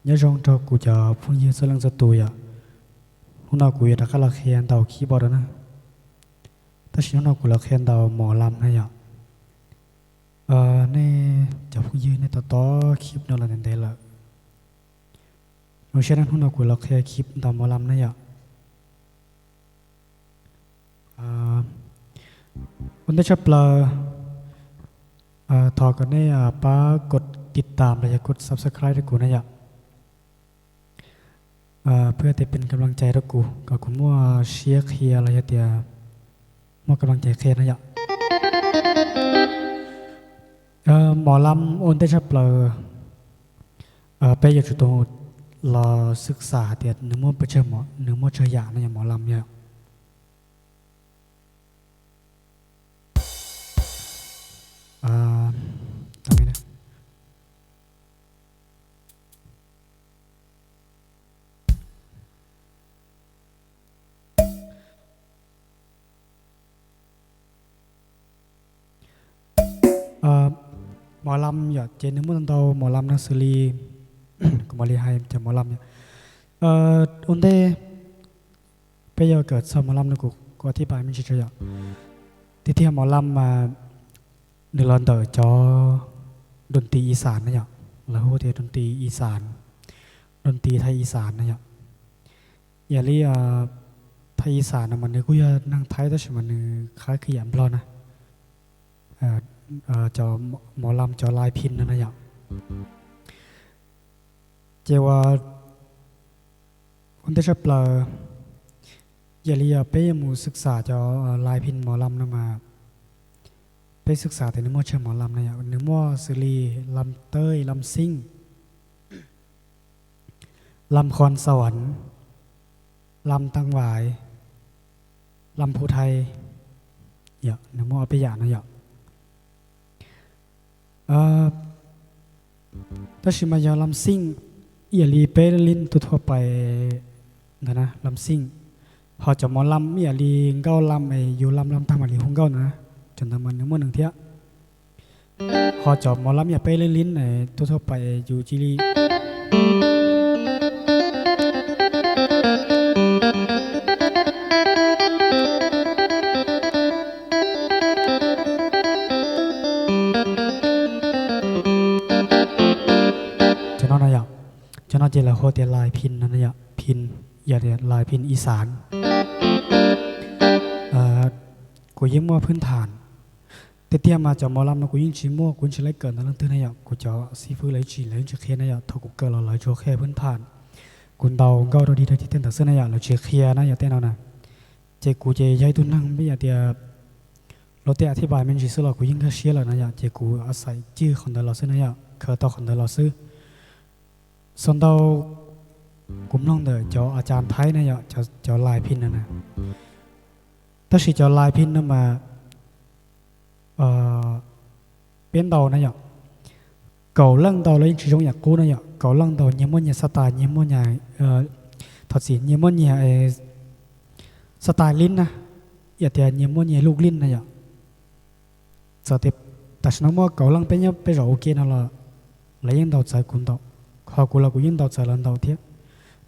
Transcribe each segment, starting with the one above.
Nyob zoo rau kuv cov phooj ywg txhua leej txhua tus yom. Hnub no kuv yuav rov qab los qhia ntaus keyboard na. Tab sis hnub no kuv los qhia ntaus mos lam na yom. Nej cov phooj ywg nej tos tos keyboard no los ntev ntev lawm. Zoo siab na, hnub no kuv los qhia keyboard ntaus mos lam na yom. Ua ntej tshaj plaws, thov kom nej pab kos tiv tam los yog kos subscribe rau kuv na yom, pab tias peb kam lam cai rau kuv kom kuv muaj siab qhia los yog tias muaj kam lam cai qhia na yom. Mos lam ua ntej tshaj plaws, peb yuav tsum tau los xwb xav hais tias nws muaj pes tsawg, nws muaj tsawg yam no yog mos lam yom. Mos lam yom, ces nws muaj ntau mos lam no xws li, kuv mam li hais cov mos lam yom. Ua ntej peb yuav kawm txog mos lam no kuv, kuv thib pais me ntsis tso yom. Tiag tiag mos lam mas nws los ntawm cov doo tis i xas na yom, lawv hu tias doo tis i xas, doo tis thaib i xas na yom. Yam li thaib i xas no mas nws kuj yog neeg thaib tab sis mas nws qab kwv yam nplog na. Cov mos lam cov lais phin no na yom. Ces ua ua ntej tshaj plaws, yam li yog peb yuav mus xwb xav cov lais phin mos lam no mas peb xwb xav tias nws muaj tsawg mos lam na yom, nws muaj xws li lam tawj, lam xeej, lam khon xav, lam tang vais, lam phu thai, yom, nws muaj ob peb yam no yom. Tab sis mas yog lam xeej, ib yam li peb lib tus thua pais ntawd na, lam xeej, ho cov mos lam ib yam li nkauj lam es yus lam lam tag mam li hu nkauj ntawd na, cov ntawd mas nws muaj nees thiab. Ho cov mos lam ib yam peb lib lib es tus thua pais es yus cia li cov no na yom, cov no ces lawv hu tias lais phin no na yom, phin, yog tias lais phin i xas. Kuv yeej muaj phwb tham, tiag tiag mas cov mos lam no kuv yeej tsis muaj, kuv yeej tsis laib kawm ntawm leej twg na yom, kuv cov xib fwb lawv yeej tsis, lawv yeej tsis qhia na yom, thaum kuv kawm los lawv tsuas qhia phwb tham, kuv ntaus nkauj rau dig rau cig tej ntawd xwb na yom, lawv tsis qhia na yom tej no na. Ces kuv ces yog ib tug neeg peb yam tias luag tej thib pais me ntsis xwb los kuv yeej nkag siab lawm na yom, ces kuv a xais cwj qhov ntawd los xwb na yom, khaws tau qhov ntawd los xwb. Xav ntau kuv mloog ntawm cov a cas thaib na yom, cov lais phin no na. Tab sis cov lais phin no mas peb ntaus na yom, kaum leej ntaus los yeej tsis zoo yam qub na yom, kaum leej ntaus nyias muaj nyias xab tais, nyias muaj nyias, thov txim, nyias muaj nyias xab tais lib na, yam tias nyias muaj nyias luj lij na yom. Txawm tias tam sim no muaj kaum leej peb nyob peb zaum ua ke no los lawv yeej ntaus txawv kuv ntaus, ho kuv los kuv yeej ntaus txawv lawv ntaus thiab.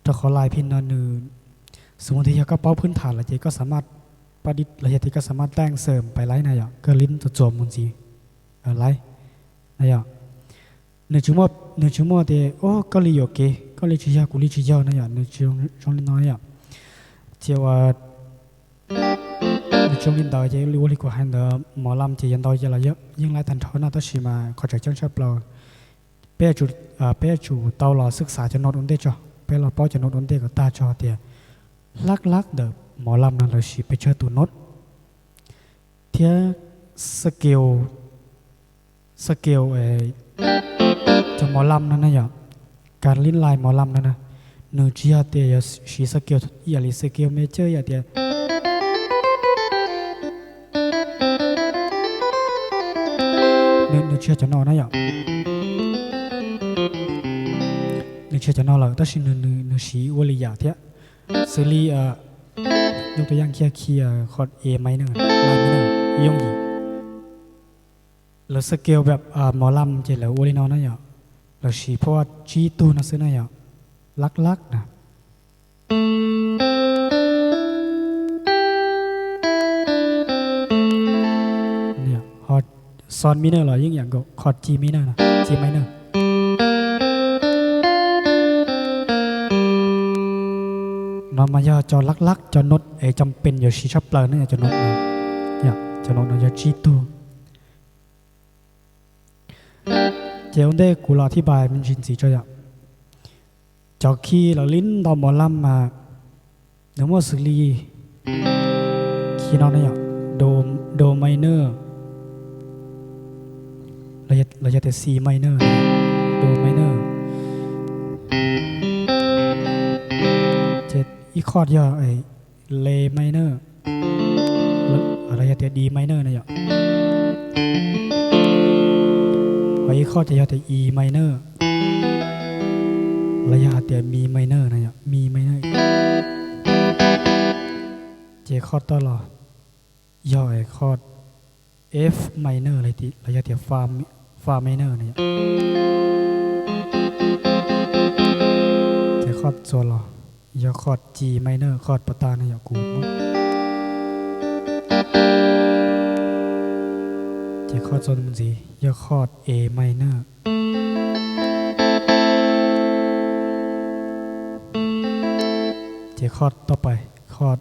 Rau qhov lais phin no nws, xws li tias yog koj paub phwb tham lawm ces koj xa maj, los yog tias koj xa maj teej xawm pais laib na yom, koj lib txuas txuas mus ntxiv laib na yom. Nws tsis muaj, nws tsis muaj tias koj li yuam kev, koj li tsis yog, kuv li tsis yog na yom, nws tsis zoo li no yom. Ces ua nws tsis zoo li ntawd ces ua li kuv hais ntawd, mos lam ces yog ntau ces los yeej laib tag nrho no, tab sis mas qhov tseem ceeb tshaj plaws, peb, peb yuav tsum tau los xwb xav cov nod ua ntej tso, peb los paub cov nod ua ntej kom tag tso tias hlab hlab ntawm mos lam no lawv siv pes tsawg tus nod thiab scale, scale cov mos lam no na yom, kas lib lais mos lam no na, nws tsis yog tias yuav siv scale ib yam li scale major yam tias nws tsis yog cov no na yom. Nws tsis yog cov no lawm tab sis nws siv ua li yam thiab, xws li yog tus yam kiag khi qhov E minor, La minor, yooj yim. Lawv scale mos lam ces lawv ua li no na yom, lawv siv phoj tsib tug no xwb na yom. lab lab na. Ho sol minor los yeej yam nkaus, chord G minor, G minor. No mas yog cov lab lab, cov note es cov pes yuav siv tshaj plaws ne, cov note no, cov note no yog tsib tug. Ces ua ntej kuv los thib pais me ntsis ntxiv tso yom. Cov key lawv lib ntau mov laj mas nws muaj xws li key no ne yom, do, do minor, los yog tias C minor, do minor. Ces ib chord yog la minor, los yog tias D minor na yom. Ho ib chord ces yog tias E minor, los yog hais tias Mi minor na yom, Mi minor. Ces chord toj los yog chord F minor los yog tias Fa minor na yom. Ces chord txuas los yog chord G minor, chord pas tas na yom, kuv. Ces chord txuas mus ntxiv yog chord A minor. Ces chord toj pais chord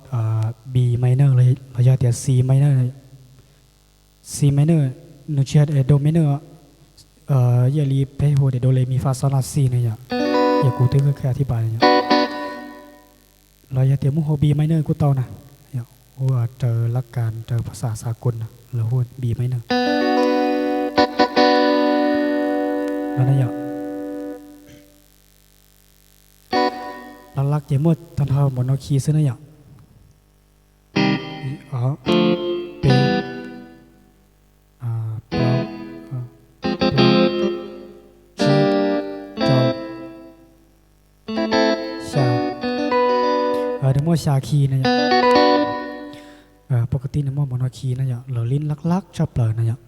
B minor los yog tias C minor. C minor nws tsis yog do minor, ib yam li peb hu tias do re mi fa sol la si na yom, yog kuv twb kha thib pais yom. Los yog tias muab hu B minor kuj tau na, hu raws lab kas raws phas xas xav kun lawv hu B minor. No na yom. Lab lab ces muaj tag nrho npaum no key xwb na yom. Ib, ob, peb, plaub, plaub, tsib, rau, xya. Nws muaj xya key na yom. Poj kov tij nws muaj npaum no key na yom, lawv lib lab lab tshaj plaws na yom.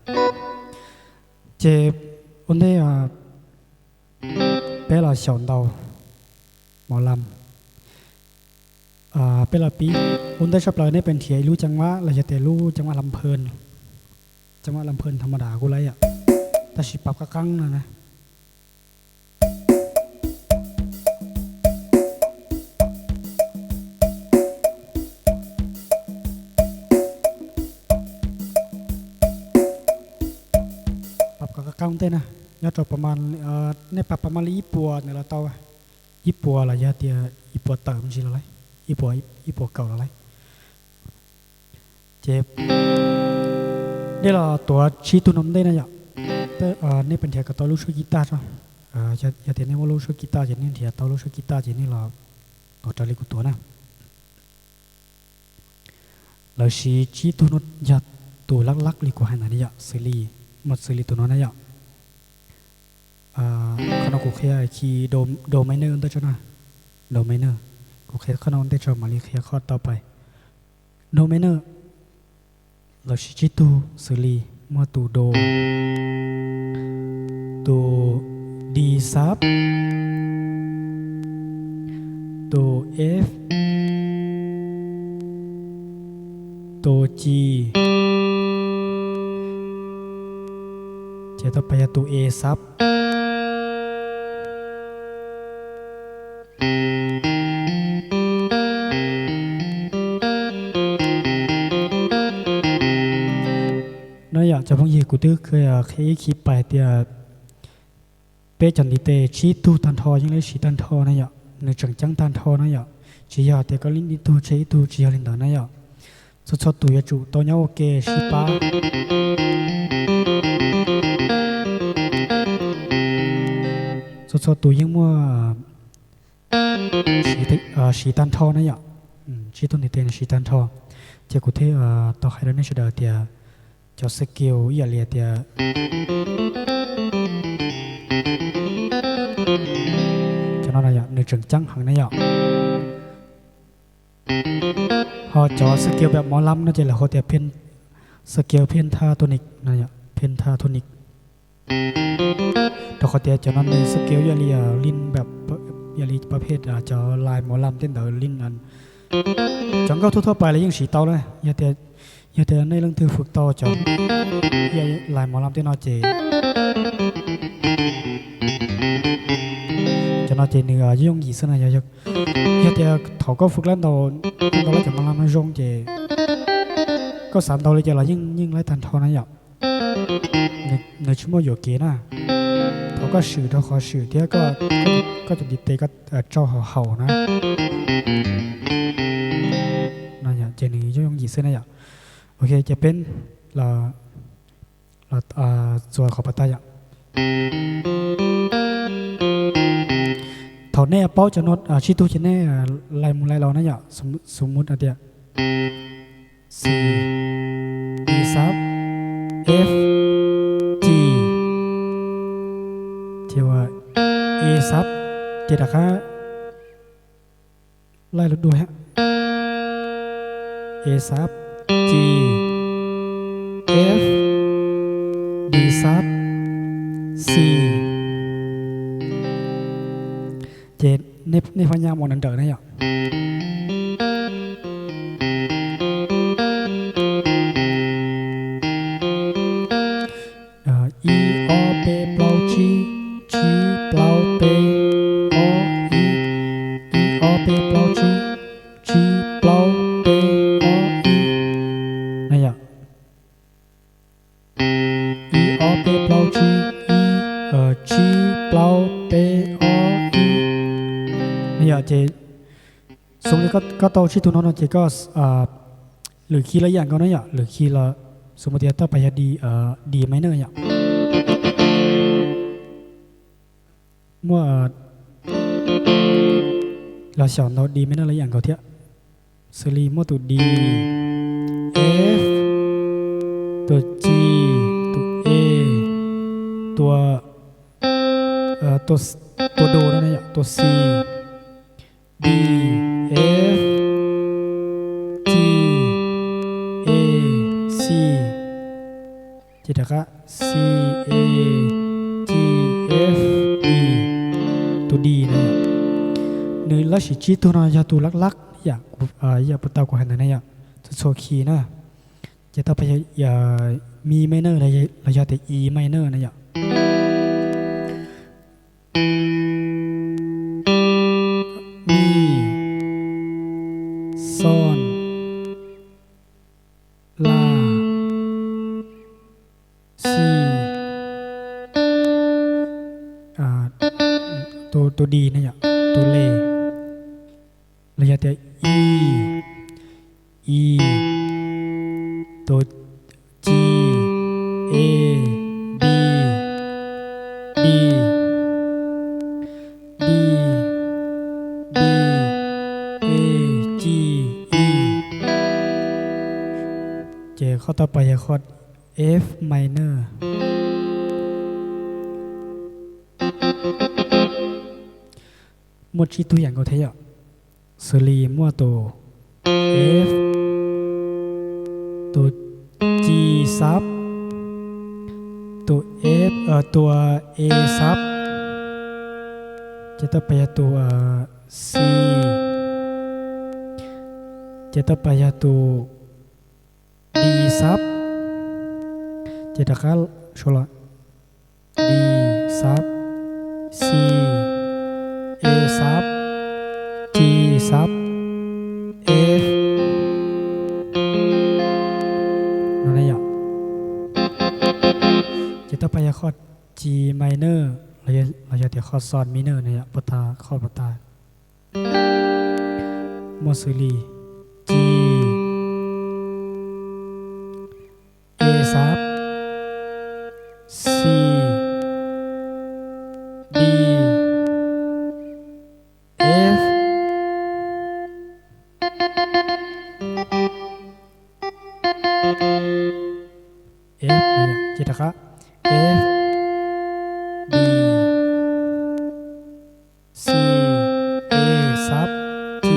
Ces ua ntej peb los xyaum ntaus mov lam, peb los pib. Ua ntej tshaj plaws nej pes nrhiav ib lub caj mab los yog tias lub caj mab lam phee, caj mab lam phee tham ma das kuj laib yom, tab sis pab qab qeeb no na. Pab qab qeeb ntej na, nyob rau, nej pab pab mam li ib puas ntawd los tau, ib puas los yog tias ib puas tawm me ntsis los lawm, ib puas, ib puas kaum los lawm. Ces nej los tuav tsib tug no ntej na yom. Nej pes nrhiav kom tau lub suab kis tas tso. Yog tias nej muaj lub suab kis tas ces nej nrhiav tau lub suab kis tas ces nej los tuav raws li kuv tuav na. Lawv siv tsib tug no yog tus lab lab li kuv hais ntawd na yom, xws li, muaj xws li tus no na yom. Qhov no kuv qhia key do minor ntej tso na, do minor. Kuv qhia qhov no ntej tso mam li qhia qhov tau pais. Do minor lawv siv tsib tug xws li muaj tus do, tus D sharp, tus F, tus G, ces tau pais yog tus E sharp. No yom cov phooj ywg, kuv twb qhia ib qhib pais tias peb cov ntiv tes tsib tug tag nrho yeej lib siv tag nrho na yom, nws tseem ceeb tag nrho na yom, tsis yog tias koj lib ib tug tseg ib tug, tsis yog li ntawd na yom. Txhua txhua tus yuav tsum tau nyob ua ke sib pab. Txhua txhua tus yeej muaj siv tag nrho na yom, tsib tug ntiv tes no siv tag nrho. Ces kuv thiaj tau hais rau nej sawv daws tias cov scale ib yam li tias cov no na yom, nws tseem ceeb heev na yom. Ho cov scale pam mov lam no ces lawv hu tias scale pentatonic, pentatonic. Rau qhov tias cov no nws scale ib yam li lin pam yam li pab phem cov lais mos lam tej ntawd li. Cov nkauj thuaj thuaj pais los yeej siv tau na. Yog tias nej leej twg fwm tau cov lais mos lam tej no ces, cov no ces nws yooj yooj yim xwb na. Yog tias thaum koj fwm lab ntau, ntau lab cov mos lam zoo ces koj xav ntau li cas los yeej, yeej laib tag nrho na yom. Nws tsis muaj yuam kev na. Thaum koj swm rau qhov swm thiab koj cov ntiv tes koj tsau haum haum na, ces nws yooj yooj yim xwb na yom. Ok, ces peb los txuas qhov pas tag yom. Thaum nej paub cov no sib tug ces nej lais mus lais los na yom. Xws mus hais tias C, D sharp, F, G, ces ua E sharp, ces rov qab laij lub dua, E sharp, G, F, D sharp, C. Ces nej pab nyab mus nrawm nrawm na yom. Ib ob peb plaub tsib, tsib plaub peb ob ib, ib ob peb plaub tsib, tsib plaub peb ob ib na yom. Ib ob peb plaub tsib ib, tsib plaub peb ob ib na yom. Ces xws li koj tau tsib tug no no ces koj lwm khi los ib yam nkaus na yom. Lwm khi los xws li tias toj pas yog D, D minor yom. Muaj los xyaum ntau D minor los ib yam nkaus thiab. Xws li muaj tus D, F, tus G, tus E, tua, tua do no yom, tua C, D, F, G, E, C, ces rov qab C, A, G, F, D, tus D no yom. Nws lab sim tsib tug no yog tus lab lab yam, yam puag ta kuv hais ntawd na yom, txhua txhua khi na. Ces toj pas yog mi minor los yog tias E minor na yom. Mi, sol, la, si, tus D na yom, tus le, los yog tias i, i, tus G, A, B, B, B, B, A, G, E. Ces qhov toj pas yog qhov F minor. Muaj tsib tug yam nkaus thiab yom. Xws li muaj tus F, tus G sharp, tus F, tus A sharp, ces toj pas yog tus C, ces toj pas yog tus D sharp, ces rov qab suav los D sharp, C, A sharp, G sharp, F no na yom. Ces toj pas yog qhov G minor los yog tias qhov sol minor na yom, puag ta qhov puag ta. Muaj xws li G, A sharp, C, D, F, F, ces rov qab F, D, C, A sharp, G.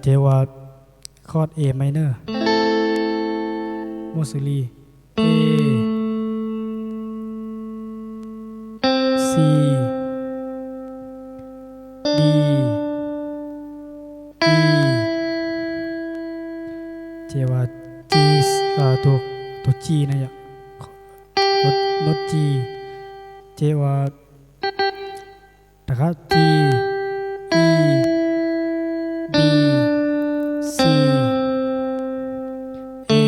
Ces ua chord A minor, muaj xws li A, i, di, i. Ces ua ci, tus ci na yom, nub ci. Ces ua rov qab ci, i, di, xi, e.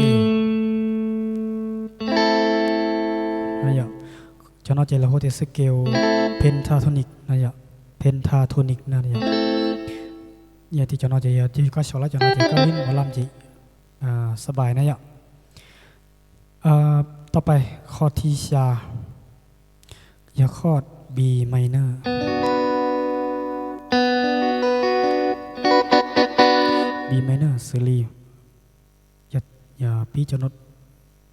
Cov no ces lawv hu tias scale pentatonic na yom, pentatonic na yom. Yog tias cov no ces yog koj xyaum lab cov no ces koj lib mov lam ces xab pais na yom. Tau pais qhov thib xya, yog qhov B minor. B minor xws li, yog pib cov,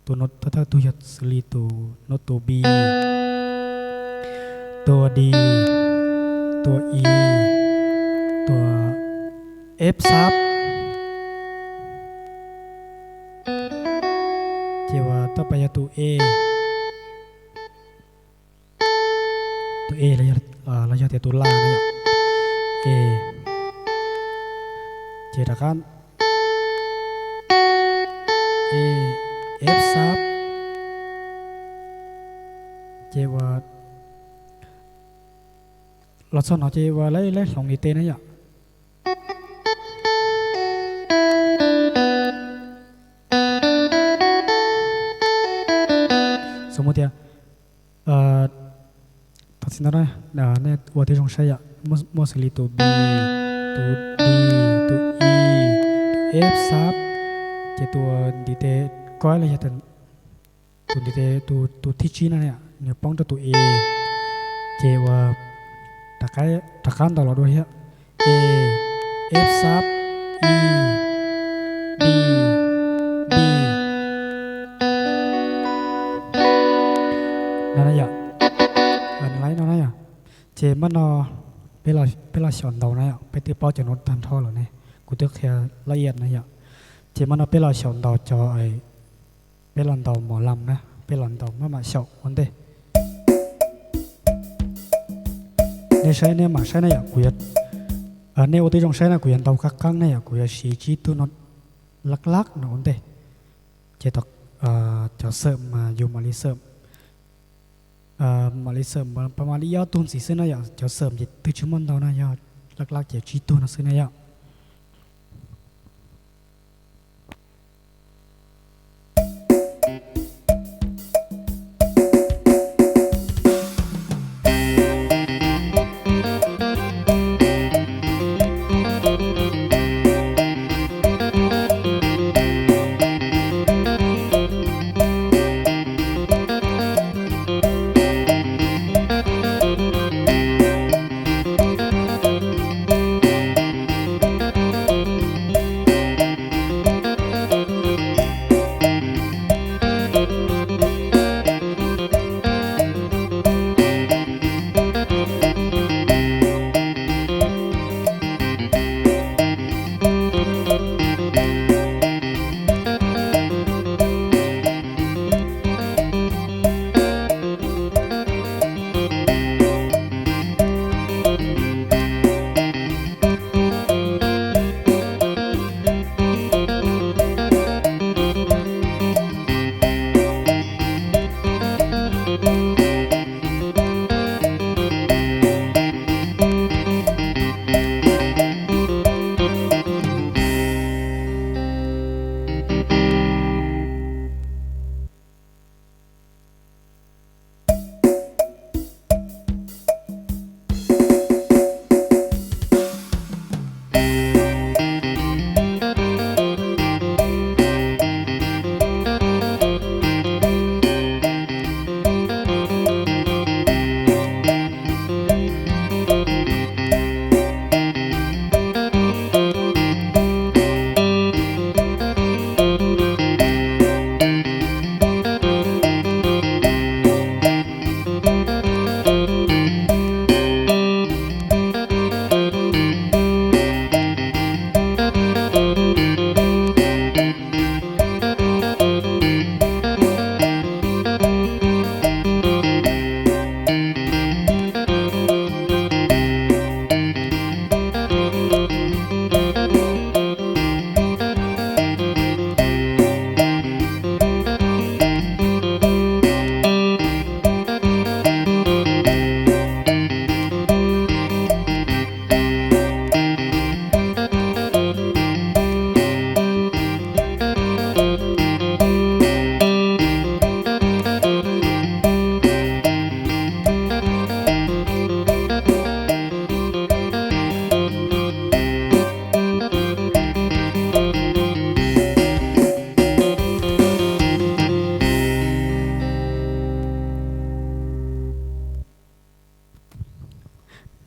tus nub thawj thawj tug yog xws li tus nub tus B, tus D, tus E, tus F sharp, ces ua tau pais yog tus E, tus E los yog tias tus la na yom, E, ces rov qab E, F sharp, ces ua los txog no ces ua lawv hloov ntiv tes na yom. Xws li tias, thov txim ntau, nej ua tib zoo saib yom, muaj xws li tus B, tus D, tus E, tus F sharp, ces tus ntiv tes ko los yog tus ntiv tes tus thib tsib no nws poob rau tus E, ces ua rov qab ntaus los dua thiab, E, F sharp, E, D, D no na yom. Nws laib no na yom. Ces mas no peb los xyaum ntaus na yom, peb twb paub cov nub tag nrho lawm ne, kuv twb qhia laj iam na yom. Ces mas no peb los xyaum ntaus cov, peb los ntaus mos lam na, peb los ntaus maj mam xyaum ua ntej. Nej saib, nej mam saib na yom, kuv, nej ua tib zoo saib na, kuv yuav ntaus qab qeeb na yom, kuv yuav siv tsib tug no laj laj no ua ntej. Ces cov xawm mas yus mam li xawm, mam li xawm, mam li ib ob tug ntxiv xwb na yom, cov xawm ces twb tsis muaj ntau na, yog laj laj ces tsib tug no xwb na yom.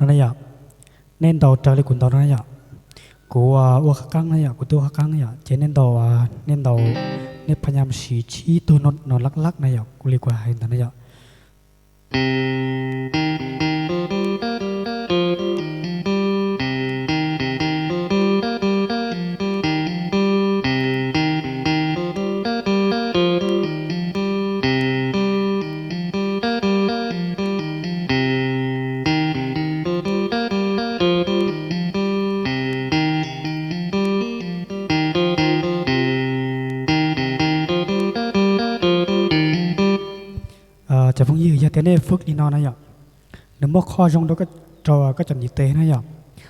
no na yom. Nej ntaus raws li kuv ntaus no na yom. Kuv ua qhab qeeb na yom, kuv twb ua qhab qeeb yom, ces nej ntaus, nej ntaus, nej phaj nyam siv tsib tug no lab lab na yom, kuv li kuv hais ntawd na yom. Cov phooj ywg, yog tias nej fwj li no na yom, nws muaj qhov zoo rau koj cov ntiv tes na yom.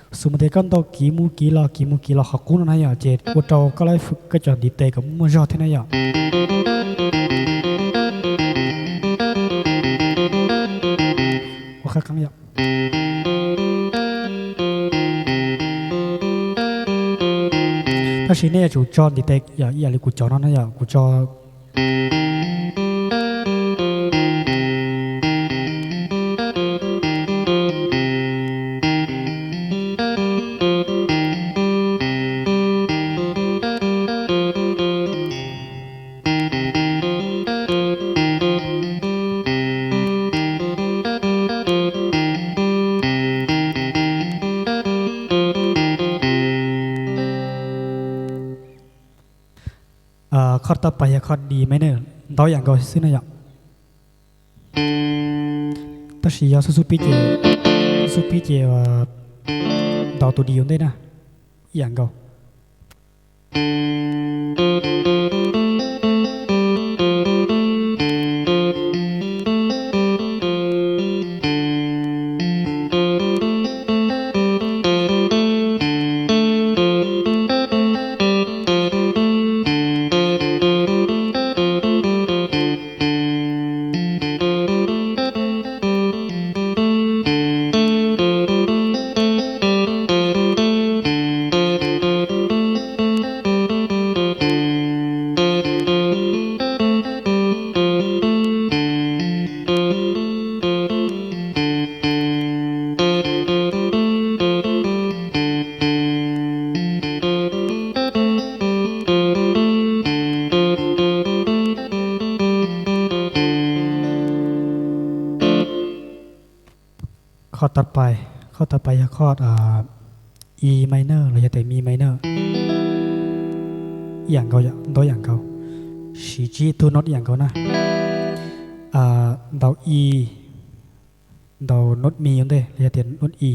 Xws mus tias koj ntaus kiv mus kiv los kiv mus kiv los qhov qub no na yom, ces ua rau koj lab fwj koj cov ntiv tes kom muaj zog thiab na yom. Ua qhab qeeb yom. Tab sis nej yuav tsum tso ntiv tes yom, ib yam li kuv cov no na yom, kuv tso Qhov tawv pais yog qhov D minor, ntau yam nkaus xwb na yom. Tab sis yog xub xub pib ces, xub xub pib ces ntaus tus D ua ntej na, ib yam nkaus. Qhov tawv pais, qhov tawv pais yog qhov E minor los yog tias Mi minor, ib yam nkaus, ntau yam nkaus, siv tsib tug note ib yam nkaus na. Ntaus E, ntaus note Mi ua ntej los yog tias note E.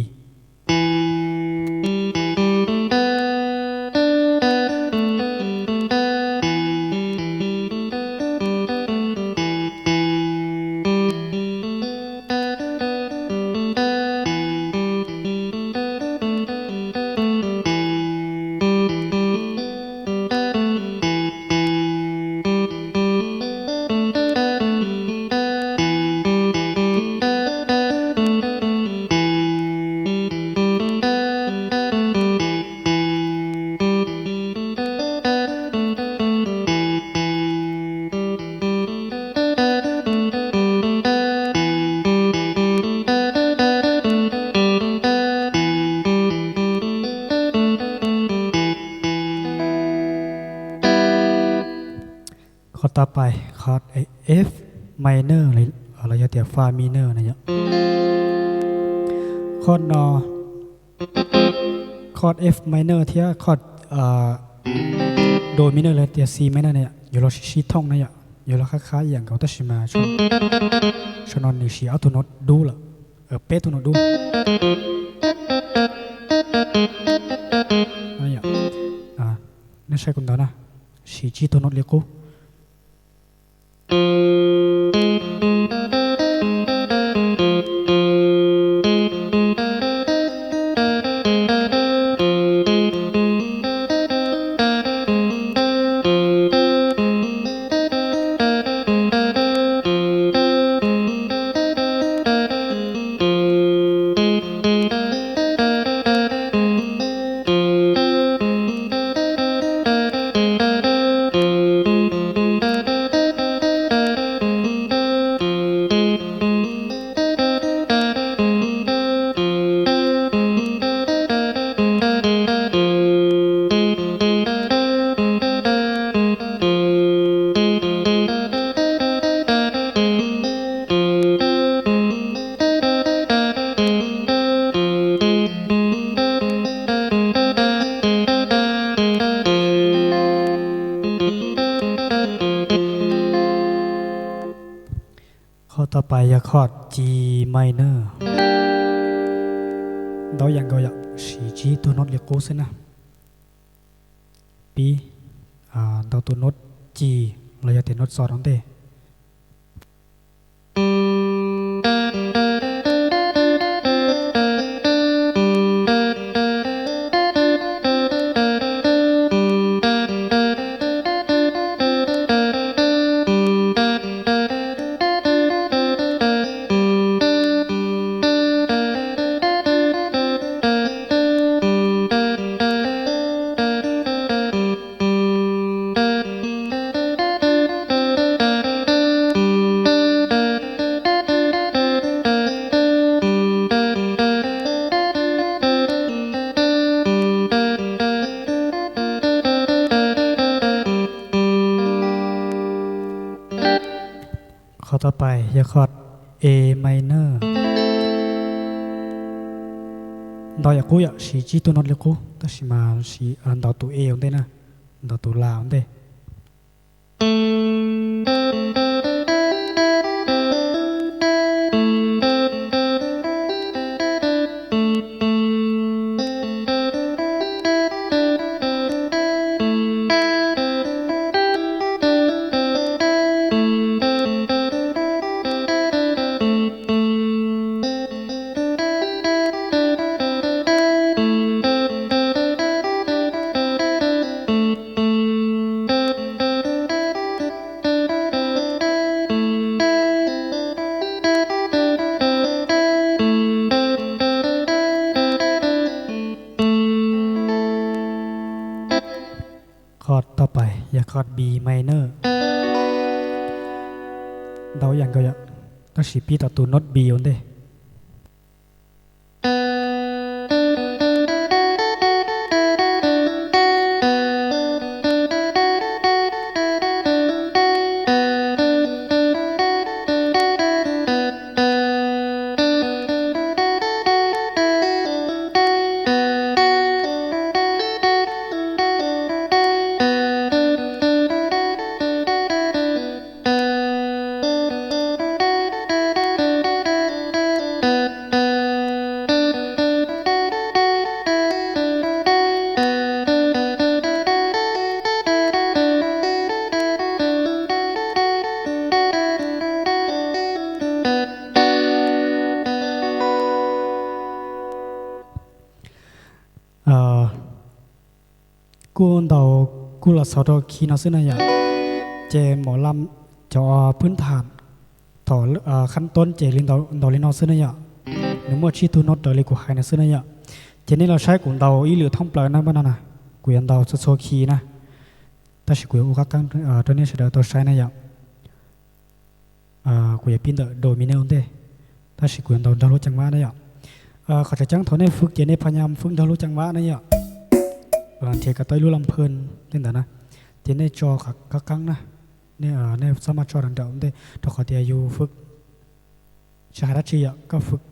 Qhov tawv pais, qhov F minor los yog tias Fa minor na yom. Qhov no, qhov F minor thiab qhov Do minor los tias C minor na yom, yuav los sib sib thooj na yom, yuav los qhab qhab ib yam nkaus tab sis mas saum no nws siv ob tug note dub lawm, peb tug note dub. Nej saib kuv ntawd na, siv tsib tug note li qub. Qhov tau pais yog chord G minor. Ntau yam nkaus yom, siv tsib tug note li qub xwb na. Pib ntau tus note G los yog tias note so rau ntej. Qhov tau pais yog chord A minor. Ntau yam qub yom, siv tsib tug note li qub, tab sis mas siv ntau tus A ua ntej na, ntau tus la ua ntej. Chord tau pais yog chord B minor. Ntau yam nkaus yom, tab sis pib tau tus note B ua ntej. Kuj ntaus, kuj los xaus rau khi no xwb na yom. Ces mom la cov pwb tham thaum khab toob ces li ntaus li no xwb na yom. Nws muaj tsib tug note raws li kuv hais no xwb na yom. Ces nej los saib kuv ntaus ib lwm thoob plaws na, pab no na, kuv yuav ntaus txhua txhua khi na, tab sis kuv yuav ua qab qeeb rau nej sawv daws tau saib na yom. Kuv yuav pib ntawm do minor ua ntej, tab sis kuv yuav ntaus nrog lub ceeb vab na yom. Qhov tseem ceeb thaum nej fwb ces nej phaj nyaj fwb nrog lub ceeb vab na yom. Nrhiav kom tau ib lub laj phwj li ntawd na, ces nej tso qab qeeb na, nej txhob maj tso nrawm ntej, rau qhov tias yus fwb tsis hais dab tsi yom, koj fwb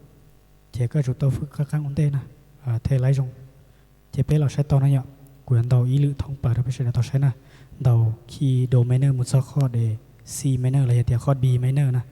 ces koj yuav tsum tau fwb qab qeeb ua ntej na, thiaj li zoo. Ces peb los saib tau na yom, kuv yuav ntaus ib lwm thoob plaws rau peb sawv daws tau saib na. Ntaus khi do minor mus txog chord C minor los yog tias chord B minor na.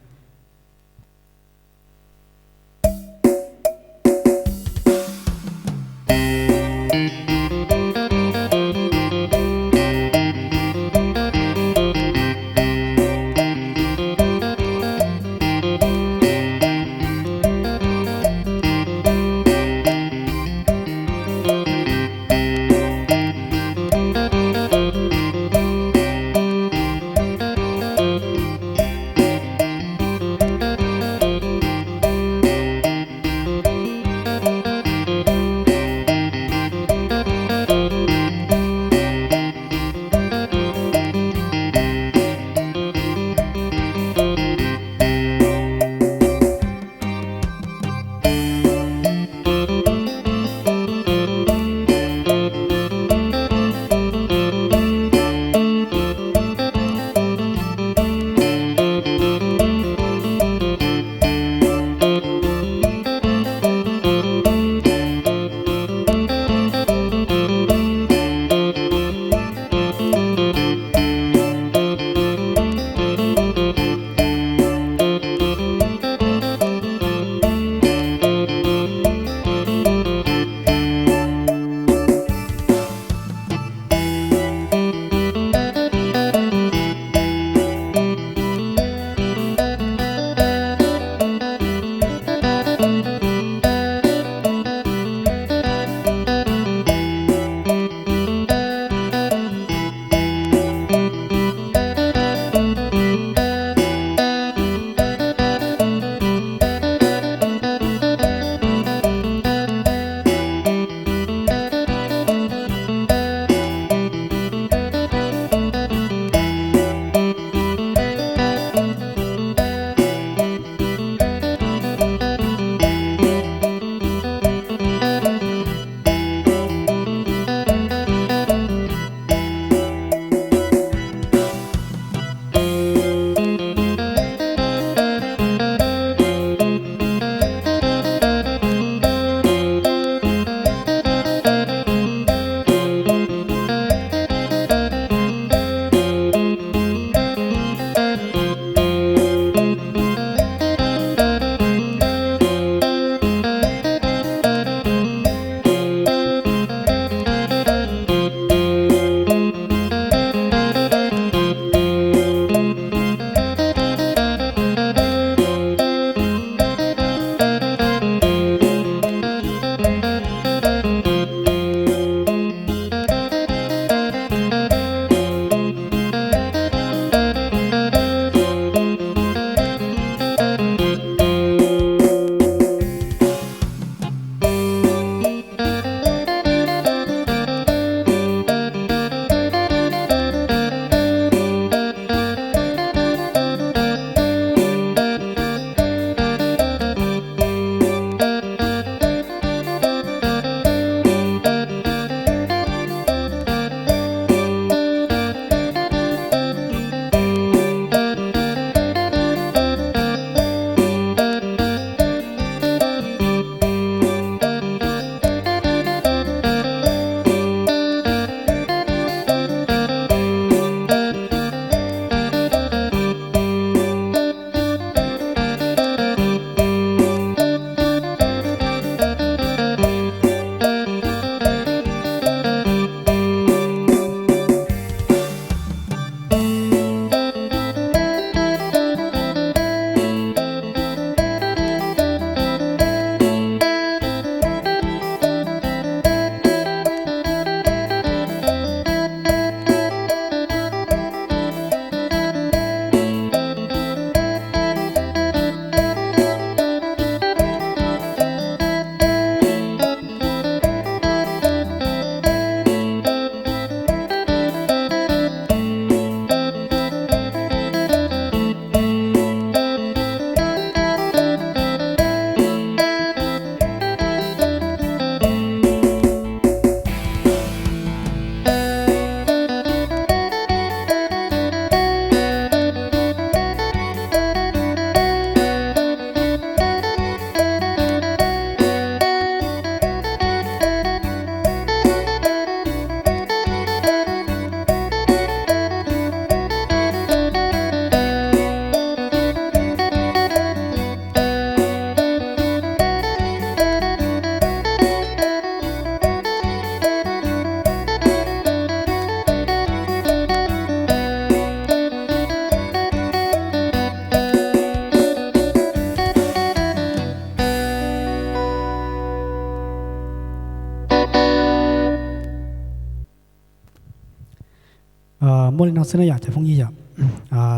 Muaj li no xwb na yom, cov phooj ywg yom.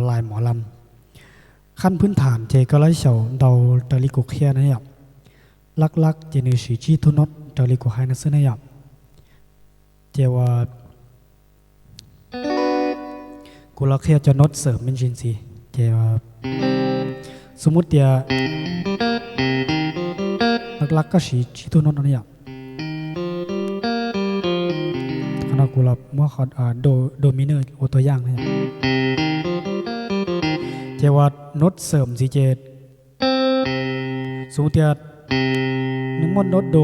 Lais mov lam, khab phwb tham ces koj lab xyaum ntau raws li kuv qhia na yom. Lab lab ces nws siv tsib tug nod raws li kuv hais no xwb na yom. Ces uas kuv los qhia cov nod xawm me ntsis ntxiv. Ces xub muab tias lab lab koj siv tsib tug nod no yom. Qhov no kuv los muab qhov do minor ua tua yaj na yom. Ces uas nod xawm ntxiv ces xub muab tias nws muaj nod do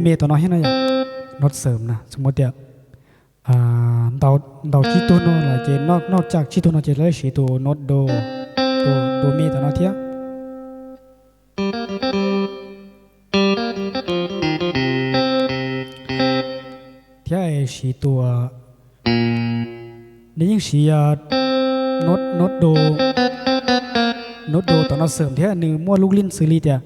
me tom no thiab na yom. Nod xawm na, xub muab tias ntau tsib tug no lawm ces noj tsaj tsib tug no ces lawv siv tus nod do, tus do me tom no thiab. Thiab siv tus, nws yeej siv nod do, nod do tom no xawm thiab nws muaj lub lin xws li tias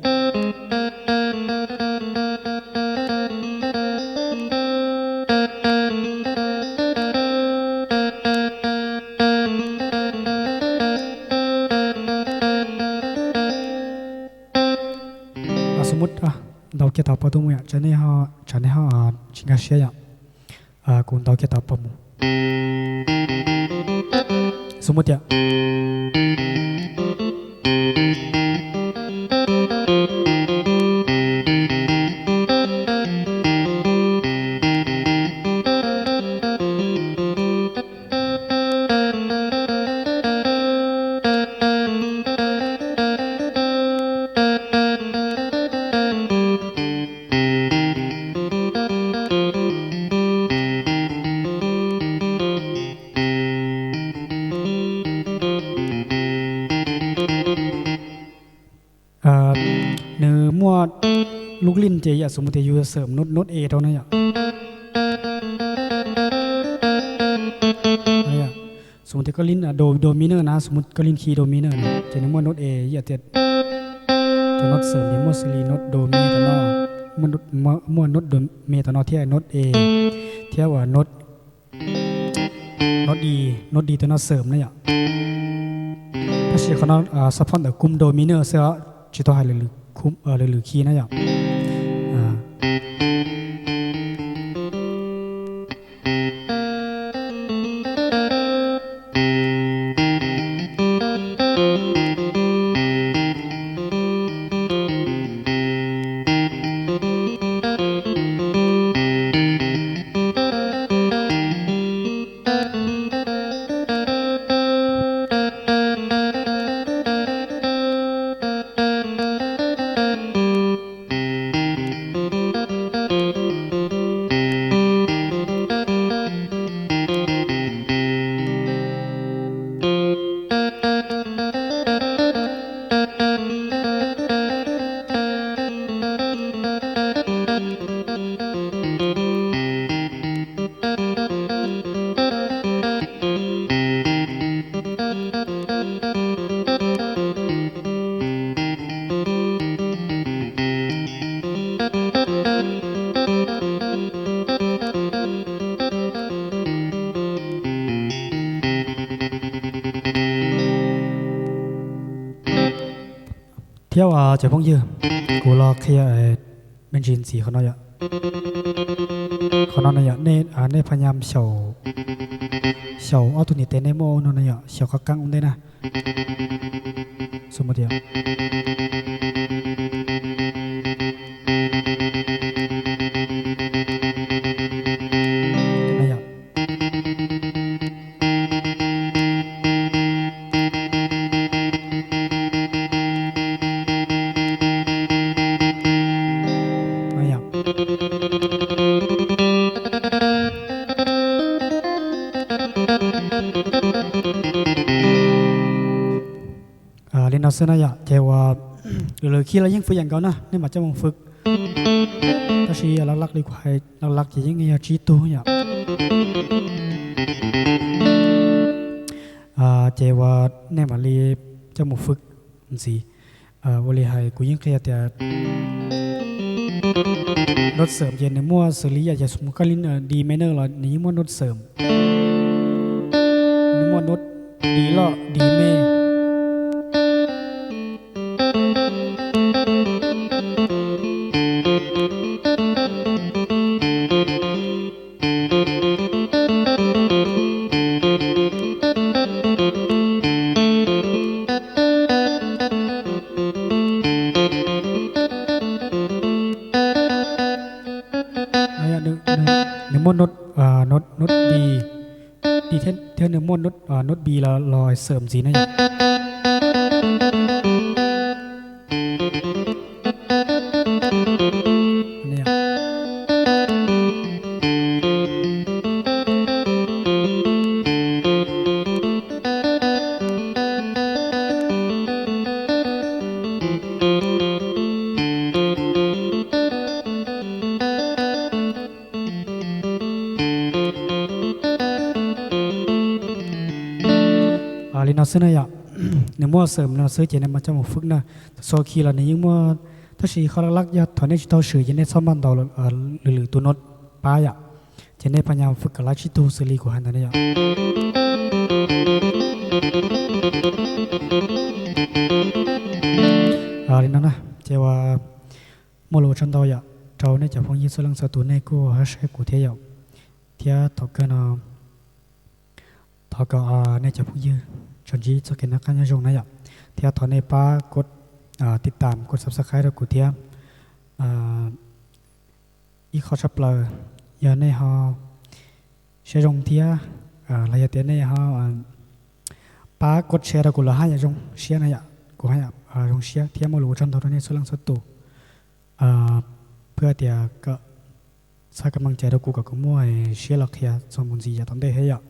xub muab ntaus kiag tau paj tub mus yom, tsam nej ho tsis nkag siab yom. Kuv ntaus kiag tau paj mus. Xub muab tias nws muaj lub lin ces yam xub muab tias yus xawm nod A rau na yom. Xub muab tias koj lin do minor na, xub muab koj lin key do minor na ces nws muaj nod A, yam tias cov nod xawm ces muaj xws li nod do me tom no, muaj nod do me tom no thiab nod A, thiab uas nod D, nod D tom no xawm na yom. Tab sis qhov no support ntawm kum do minor xwb os, tsis tau hais lwm lwm key na yom. Thiab cov phooj ywg, kuv los qhia me ntsis ntxiv qhov no yom. Qhov no yom, nej phaj nyam xyaum ob tug niam tes nej muab ua no na yom, xyaum qab qeeb ua ntej na. Xub muab tias Li no xwb na yom, ces uas lwm lwm khi los yeej fwj yam nkaus na, nej mam coj mus fwj. Tab sis lab lab li kuv hais, lab lab ces yeej yog tsib tug yom. Ces uas nej mam li coj mus fwj ntxiv. Ua li hais kuv yeej qhia tias nod xawm ces nws muaj xws li yam yog xws koj li D minor los nws yeej muaj nod xawm. nốt đi loj đi me. Nws muaj nốt, nốt, nốt đi, đi thiab, thiab nws muaj nốt, nốt đi los, los xawm ntxiv na yom. Li no xwb na yom. Nws muaj xawm li no xwb ces nej mam coj mus fwj na. Txhua khi los nws yeej muaj, tab sis qhov laj laj yog thaum nej tsis tau swm ces nej txhob maj ntaus lwm lwm tus nốt pab yom. Ces nej pab nyas fwj kom laib tsib tug xws li kuv hais ntawd na yom. Li no na, ces ua muaj lus ua tsaug ntau yom rau nej cov phooj ywg txhua leej txhua tus nej kuj ho saib kuv thiab yom. Thiab thaum kawg no thov kom nej cov phooj ywg tsuas ntsib txoj kev noj qab nyob zoo na yom. Thiab thov nej pab kov tij tam kov subscribe rau kuv thiab. Ib qho tshaj plaws yog nej ho siab zoo thiab los yog tias nej ho pab kov share rau kuv los haj yam zoo siab na yom. Kuv haj yam zoo siab thiab muaj lus ua tsaug ntau rau nej txhua leej txhua tus, pab tias kom txhawb kab meej cai rau kuv kom kuv muaj siab los qhia txog mus ntxiv yav tom ntej thiab yom.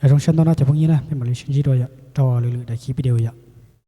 Zoo siab ntau no cov phooj ywg na, peb mam li sib ntsib dua rau lwm lwm daim video yom.